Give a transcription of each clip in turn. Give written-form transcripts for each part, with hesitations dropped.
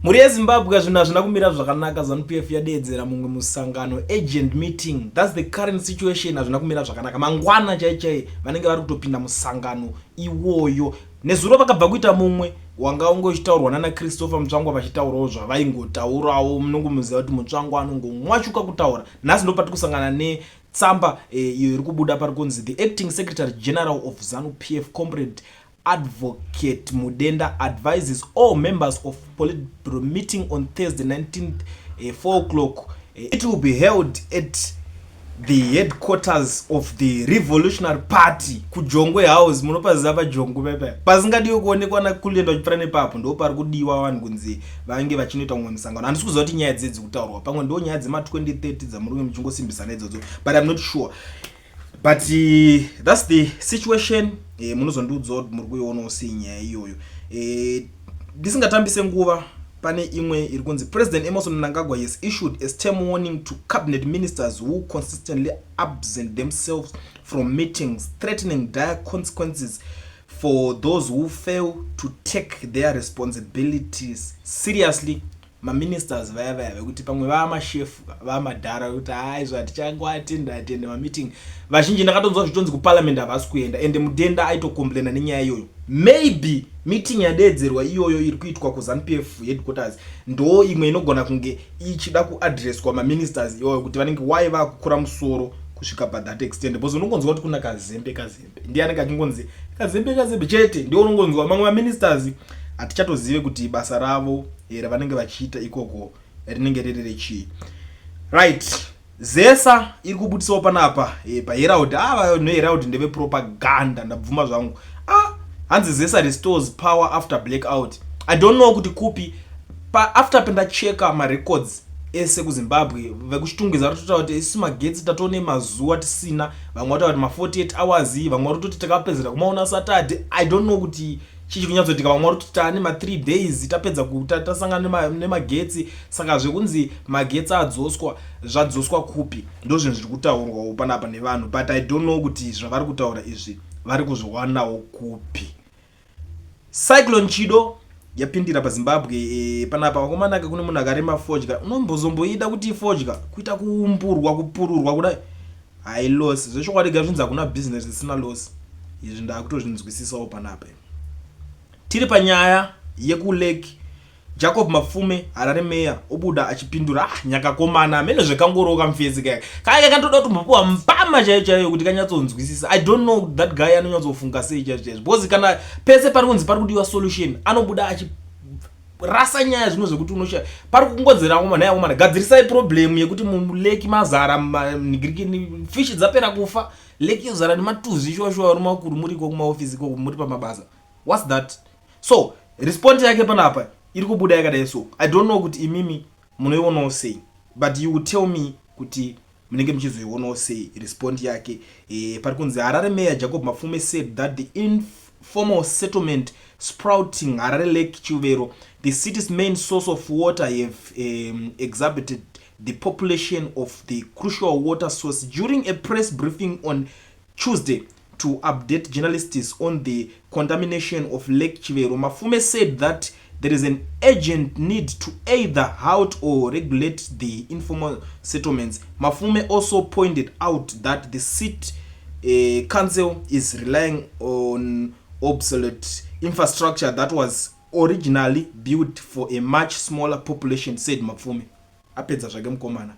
Mhuri yeZimbabwe, zvinhu hazvina kumira zvakanaka. ZANU PF yadeedzera mumwe musangano, urgent meeting. That's the current situation. Hazvina kumira zvakanaka. Mangwana chai chai vanenge vari kutopinda musangano iwoyo. Nezuro vakabva kuita mumwe wanga ungochitaurwa nana Christopher Mutsvangwa, vachitaurawo zvavaingotaurawo. Munongomuziva kuti Mutsvangwa anongomwachuka kutaura. Nhasi ndo patiri kusangana netsamba iyo iri kubuda. Pari kunzi the acting secretary general of ZANU PF, Comrade Advocate Mudenda, advises all members of Politburo meeting on Thursday 19th, 4 o'clock. It will be held at the headquarters of the Revolutionary Party, kuJongwe House. Munopaziva paJongwe pepa pasingadiwi kuonekwa nakulenda uchipfuura nepapo. Ndo pari kudiwa vanhu kunzi vange vachinoita mumwe musangano. Handisi kuziva kuti nyaya dzedzi kutaurwa pamwe ndo nyaya dzema2030 dzamurume muchingosimbisana idzodzo, but I'm not sure. But that's the situation. Munozondiudzawo kuti muri kuionawo sei nyaya iyoyo. Ndisingatambise nguva, pane imwe iri kunzi President Emmerson Mnangagwa has issued a stern warning to cabinet ministers who consistently absent themselves from meetings, threatening dire consequences for those who fail to take their responsibilities seriously. Maministers vaya vaya vekuti pamwe vamashefu, vamadhara, vekuti hai, zvatichangoatenda atende mameeting. Vazhinji ndakatonzwa zvitonzi kuparliament havasi kuenda, ende Mudenda aitocomplaina nenyaya iyoyo. Maybe meeting yadeedzerwa iyoyo iri kuitwa kuZANU PF headquarters ndo imwe inogona kunge ichida kuaddresswa maministers iwayo, kuti vanenge wai vakukura musoro kusvika pathat extent, because unongonzwa kuti kuna Kazembe Kazembe ndiye anenge achingonzi Kazembe Kazembe chete. Ndiwo unongonzwa mamwe maministers hatichatozive kuti basa ravo ravanenge vachiita ikoko rinenge riri rechii. Right, ZESA iri kubudisawo panapa paHerald. Ah, neHerald ndevepropaganda, ndabvuma zvangu. Ah, hanzi ZESA restores power after blackout. I don't know kuti kupi pa after pandacheka marecords ese kuZimbabwe. VekuChitungwiza vari kuti isu magetsi tatone mazuva tisina, vamwe vataura kuti ma48 hours, vamwe vari kutoti takapedzera kumaona Saturday. I don't know kuti chii chiri kunyatsoitika. Vamwe vari kutoti taane ma3 days tapedza tasangana nemagetsi. Saka zvekunzi magetsi adzoswa, zvadzoswa kupi? Ndo zvinhu zviri kutaurwawo panapa nevanhu, but I don't know kuti zvavari kutaura izvi vari kuzviwanawo kupi. Cyclone Chido yapindira paZimbabwe. Panapa vakomanaka, kune munhu akarima fodya. Unombozomboida kuti fodya kuita kuumburwa, kupururwa kudai, hai, loss zvechokwadi. Ga zvinzi hakuna business isina loss. Izvi ndaakutozvinzwisisawo panapa. Tiri panyaya yekulake, Jacob Mafume, Harare meya, obuda achipindura. Ah, nyakakomana mene zvekangoroka mufesi kaya kaya kantoda kutombopiwa mbama chaiyo chaiyo kuti kanyatsonzwisisa. I don't know that guy anonyatsofunga sei chaizvo chaizvo, because kana pese pari kunzi pari kudiwa solution, anobuda achirasa nyaya zvimwe zvekuti unosha pari kungodzera ngoma. Nhai akomana, gadzirisai problem yekuti mulake mazara nigirikini, fish dzapera kufa, lake yozara nematuzvi. Shuwa shuwa, vari makuru muriko kumaofisi ikoko, muri pamabasa, what's that? So response yake panapa iri kubuda yakadai. So I don't know kuti imimi munoionawo sei, but you will tell me kuti munenge muchizoionawo sei response yake. Pari kunzi Harare Mayor Jacob Mafume said that the informal settlement sprouting Harare Lake Chivero, the city's main source of water, have exacerbated the population of the crucial water source. During a press briefing on Tuesday to update journalists on the contamination of Lake Chivero, Mafume said that there is an urgent need to either halt or regulate the informal settlements. Mafume also pointed out that the city council is relying on obsolete infrastructure that was originally built for a much smaller population, said Mafume. Apedza zvake mukomana.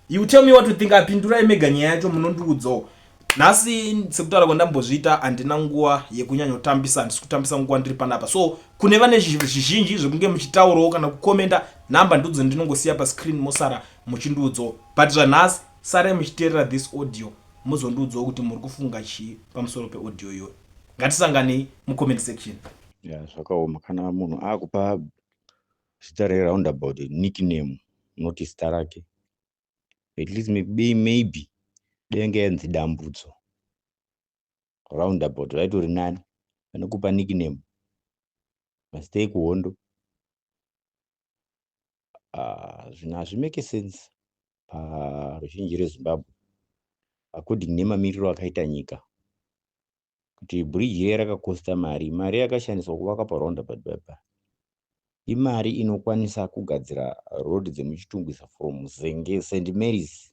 You tell me what you think. Apindurai mega nyaya yacho, munondiudzawo. Nhasi, sekutaura kwandambozviita, handina nguva yekunyanyotambisa, handisi kutambisa nguva ndiri panapa. So kune vane zvizhinji zvekunge muchitaurawo kana kukomenda, nhamba ndidzo ndinongosiya pascreen, mosara muchindiudzawo. But zvanhasi, sarai muchiteerera this audio, muzondiudzawo kuti muri kufunga chii pamusoro peaudio iyoyo. Ngatisanganei mucomment section. Ya, zvakaoma kana munhu akupa zita reroundabout nickname, not zita rake. At least maybe denge yanzi Dambudzo Roundabout raitori nani pane kupa nickname, mazita ekuhondo. Ah, zvinhu hazvimake sense paruzhinji reZimbabwe, according nemamiriro akaita nyika, kuti bhiriji riya rakakosta mari, mari yakashandiswa kuvaka paroundabout paipa. Imari inokwanisa kugadzira road dzemuChitungwiza from Zenge, St Mary's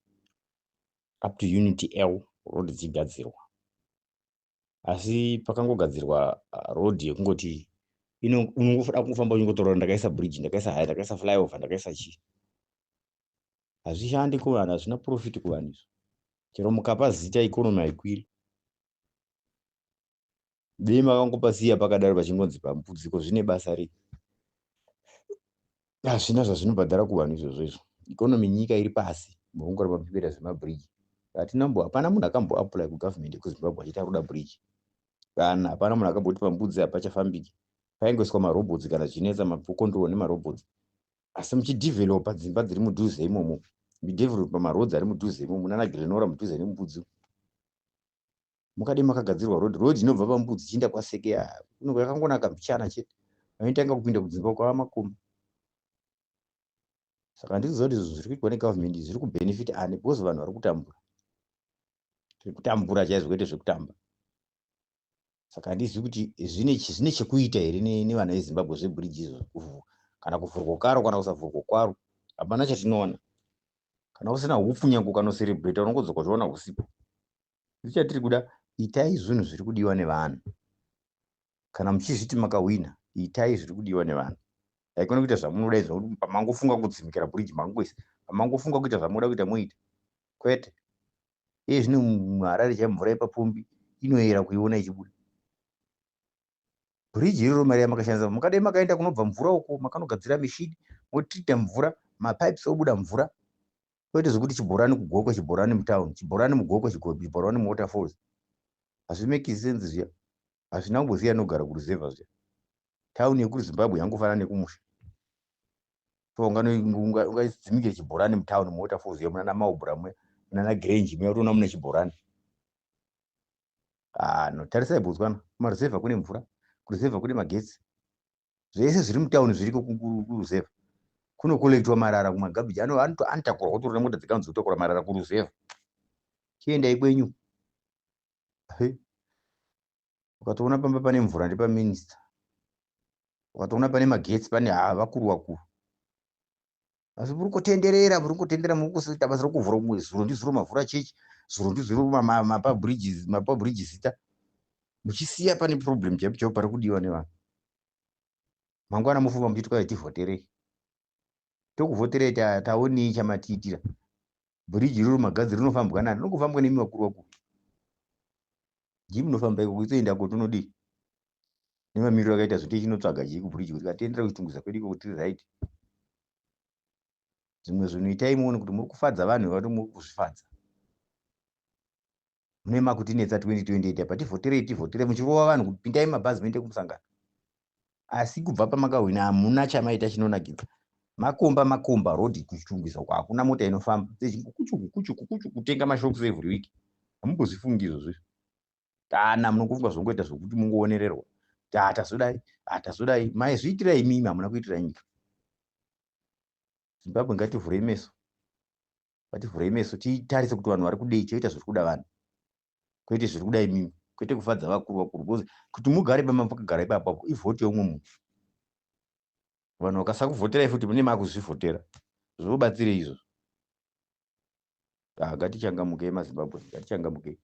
up to Unity L, road dzichigadzirwa. Asi pakangogadzirwa road yekungoti unongoda kungofamba uchingotaura, "Ndakaisa bridge, ndakaisa high, ndakaisa flyover, ndakaisa chii." Hazvishandi kuvanhu, hazvina profit kuvanhu izvo. Chero mukapa zita, economy haikwiri. Dei makangopasiya pakadaro pachingonzi pambudziko, zvine basa rei? Hazvina zvazvinobhadhara kuvanhu izvozvo izvo. Economy nyika iri pasi, murikungoramba muchikuita zvemabridge. Hatinambo, hapana munhu akamboapply kugovernment yekuZimbabwe achiti ari kuda bridge kana. Hapana munhu akamboti pambudzi hapachafambiki. Paingoiswa marobots kana zvichinetsa, macontrol nemarobots, asi muchidevelopa dzimba dziri mudhuze imomo, muchidevelopa maroads ari mudhuze imomo, nana Glenora mudhuze neMumbudzi. Mukadii makagadzirwa road, road inobva pambudzi ichienda kwaSeke, yakangonaka mbichana chete, vaitanga kupinda kudzimba kwava makomba. Saka handikuziva kuti izvo zviri kuitwa negovernment zviri kubenefit ani, because vanhu vari kutambura, tiri kutambura chaizvo, kwete zvekutamba. Saka handizivi kuti zvine chekuita here nevana veZimbabwe zvebridge izvo, kana kuvhurwa kwaro kana kusavhurwa kwaro, hapana chatinoona. Kana usina hupfu, nyange ukanocelebrata, unongodzoka uchiona husipo. Chatiri kuda, itai zvinhu zviri kudiwa nevanhu. Kana muchizviti makahwina, itai zviri kudiwa nevanhu. Haikona kuita zvamunoda izvo, kuti pamangofunga kudzimikira bridge mangoisa, pamangofunga kuita zvamunoda kuita moita. Kwete. Iye zvino muHarare chai mvura yepapombi inoyera kuiona ichibuda. Bridge iroro, mari yamakashandisa, mukadai makaenda kunobva mvura uko, makanogadzira mishini, motreata mvura, mapipes obuda mvura, kwete zvekuti chibhorani kuGokwe, chibhorani mutown, chibhorani muGokwe, chibhorani muWaterfalls. Hazvimake sense zviya, hazvina kumbosiya nogara kuruzevha zviya. Tauni yekuZimbabwe yangofanana nekumusha, so ungaidzimikire chibhorani mutauni, muWaterfalls ya, munana Marlborough muya, munana Grange muya, utoona mune chibhorani. Ah, no, tarisai Botswana, kumaruzevha kune mvura, kuruzevha kune magetsi, zvese zviri mutauni zviriko kuruzevha. Kunocollectwa marara kumagarbage, anotakurwa kutori nemota dzekanzi kutakura marara kuruzevha. Chiendai kwenyu. Ukatoona pamba pane mvura, ndepaminista. Ukatoona pane magetsi, pane vakuru vakuru. Asi muri kutenderera, muri kutenderera, muri kuita basa rekuvhura umwe zuro ndizuro mavhura chechi, zuro ndizuro mapa bridge zita, muchisiya pane problem chaipo chaipo pari kudiwa nevanhu. Mangwana mofamba muchiti, "Kwai, tivhoterei." Tokuvhoterei, taonei chamatiitira? Bhiriji iroro magadziro rinofambwa nani? Rinongofambwa nemi vakuru vakuru, ndii munofamba ikoko. Itoendako tonodii nemamiriro akaita zvo? Tichinotsvaga chii kubhiriji kuti katendera kuChitungwiza kwedu ikoko tiri right? Zvimwe zvinhu itai muone kuti muri kufadza vanhu vati muri kuzvifadza. Mune makutinetsa 2028 apa, "Tivhoterei, tivhoterei," muchirova vanhu kuti pindai mabhazi muende kumusangano. Asi kubva pamakahwina hamuna chamaita chinonakidza. Makomba, makomba road kuChitungwiza uko, hakuna mota inofamba, kuchuku kuchuku kuchuku, kutenga mashocks every week. Hamumbozvifungi izvozvo kana munongofunga zvongoita zvokuti mungoonererwa kuti hatazodai, hatazodai. Maizviitirai imimi, hamuna kuitira nyika Zimbabwe. Ngativhurei meso, ngativhurei meso, titarise kuti vanhu vari kudei, toita zviri kuda vanhu, kwete zviri kuda imimi, kwete kufadza vakuru vakuru, because kuti mugare pamapakagara ipapapo ivhoti yeumwe munhu. Vanhu vakasakuvhoterai futi, mune makuzvivhotera, zvobatsirei izvozvo? Ngatichangamukei maZimbabwe, ngatichangamukei.